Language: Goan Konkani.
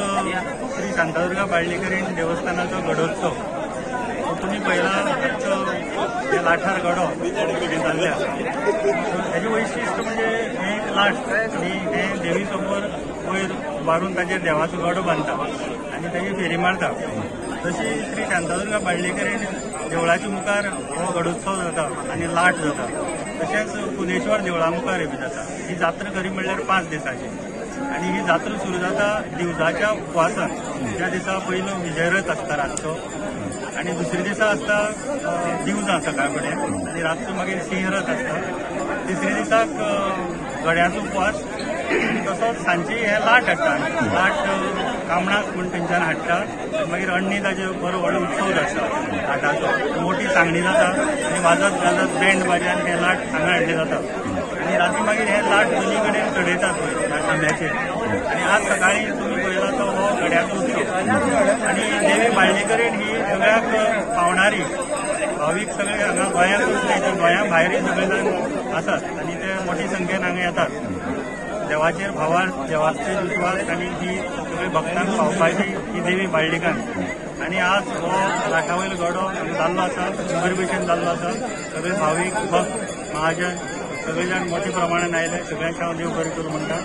श्री शांतादुर्गा बाळ्ळीकरीण देवस्थानाचो गडोत्सव तुमी पळयला आजचो लाठार गडो जाल्ले आसा. हेजें वैशिश्ट म्हणजे हें एक लाठ आनी हें देवी समोर वयर उबारून ताचेर देवाचो गडो बांदता आनी ताची फेरी मारता. तशी श्री शांतादुर्गा बाळ्ळीकरीण देवळाच्या मुखार हो गडोत्सव जाता आनी लाठ जाता. तशेंच पुनेश्वर देवळा मुखार बी जाता. ही जात्रा खरी म्हणल्यार 5 दिसांची आनी ही जात्रा सुरू जाता दिवजाच्या उपवासान. त्या दिसा पयलो विजयरथ आसता रातचो आनी दुसरे दिसा आसता दिवजां सकाळ फुडें आनी रातचो मागीर सिंहरथ आसता. तिसरे दिसाक गड्याचो उपवास आनी तसोच सांजची हे लाट हाडटा. लाट कामणाक म्हूण थंयच्यान हाडटा. मागीर अण्णी ताजे बरो व्हडलो उत्सव जाता लाटाचो. मोठी सांगणी जाता आनी वाजत गाजत बँड बाज्यान हे लाट हांगा हाडले जाता आनी राती मागीर हे लाट दोनी कडेन चडयतात वयर खांब्याचेर. आनी आज सकाळी तुमी पळयला तो हो गड्याचो उत्सव. आनी देवी बाळ्ळीकरीण ही सगळ्याक पावणारी भावीक सगळे हांगा गोंयांतूच न्हय तर गोंया भायरूय सगळे जाण आसात आनी ते मोठी संख्येन हांगा येतात. देवाचेर भावार्थ, देवाचेर विश्वास आनी ही सगळे भक्तांक पावपाची ही देवी बाळ्ळीकान. आनी आज हो लाठा वयलो गडो जाल्लो आसा, बरे भशेन जाल्लो आसा. सगळे भावीक भक्त महाजन सगळे जाण मोठ्या प्रमाणान आयले. सगळ्यांक हांव देव बरें करूं म्हणटा.